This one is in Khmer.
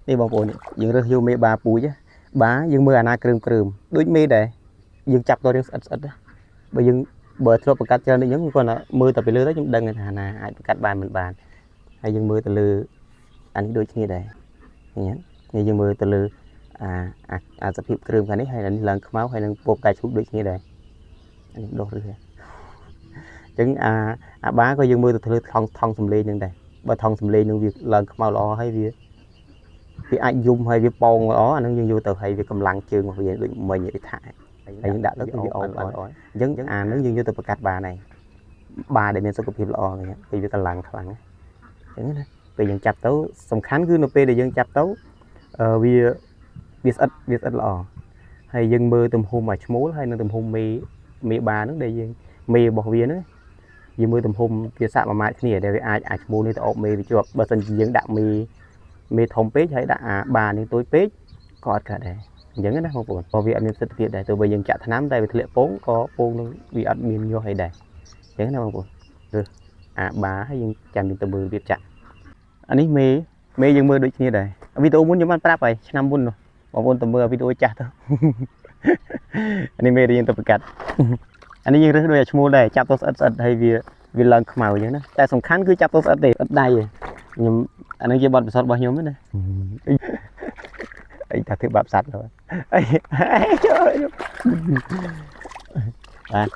នេះបងប្អូននេះយើងរើសយកមេបាពូជណាបាយើងមើលអាណាគ្រើមគ្រើមដូចមេដែរយើងចាប់ទៅរឿងស្អិតស្អិតណាបើយើងបើធ្លាប់បង្កាត់ច្រើនដូចខ្ញុំគាត់ថាមើលតែពីលើទៅខ្ញុំដឹងថាណាអាចបង្កាត់បានមិនបានហើយយើងមើលទៅលើអានេះដូចគ្នាដែរឃើញទេនេះយើងមើលទៅលើអាអាអាសភាពគ្រើមខាងនេះហើយអានេះឡើងខ្មៅហើយនឹងពពកែឈូកដូចគ្នាដែរអានេះដោះឬហ៎អញ្ចឹងអាអាបាក៏យើងមើលទៅលើថងថងសំលេងនឹងដែរបើថងសំលេងនឹងវាឡើងខ្មៅល្អហើយវា វាអាចយំហើយវាប៉ោងល្អអាហ្នឹងយើងយកទៅហើយវាកម្លាំងជើងរបស់វាដូចមិញអីថាហើយយើងដាក់ទៅគឺវាអោបល្អអញ្ចឹងអាហ្នឹងយើងយកទៅប្រកាសបានហើយបាដែលមានសុខភាពល្អហ្នឹងពេលវាកម្លាំងខ្លាំងអញ្ចឹងណាពេលយើងចាប់ទៅសំខាន់គឺនៅពេលដែលយើងចាប់ទៅអឺវាវាស្អិតវាស្អិតល្អហើយយើងមើលទំហំអាឈ្មោលហើយនឹងទំហំមេមេបាហ្នឹងដែលយើងមេរបស់វាហ្នឹងយើងមើលទំហំវាសាក់មួយម៉ាត់គ្នាដែលវាអាចអាឈ្មោលនេះទៅអោបមេវាជាប់បើសិនជាយើងដាក់មេ មេធំពេកហើយដាក់អាបានេះតូចពេកក៏អត់កើតដែរអញ្ចឹងណាបងប្អូនព្រោះវាអត់មានប្រសិទ្ធភាពដែរទោះបីយើងចាក់ថ្នាំតែវាធ្លាក់ពងក៏ពងនឹងវាអត់មានញាស់អីដែរអញ្ចឹងណាបងប្អូនរើសអាបាហើយយើងចាំយើងទៅមើលវាចាក់អានេះមេមេយើងមើលដូចគ្នាដែរវីដេអូមុនខ្ញុំបានប្រាប់ហើយឆ្នាំមុននោះបងប្អូនទៅមើលវីដេអូចាស់ទៅ អានេះមេរៀនទៅប្រកាសអានេះយើងរើសដូចអាឈ្មោះដែរចាប់ទៅស្អិតស្អិតហើយវាវាឡើងខ្មៅអញ្ចឹងណាតែសំខាន់គឺចាប់ទៅស្អិតទេអត់ដៃទេខ្ញុំអានេះជាបទពិសោធន៍របស់ខ្ញុំណា អីថាធ្វើបាបសត្វទៅអីចូលបាទ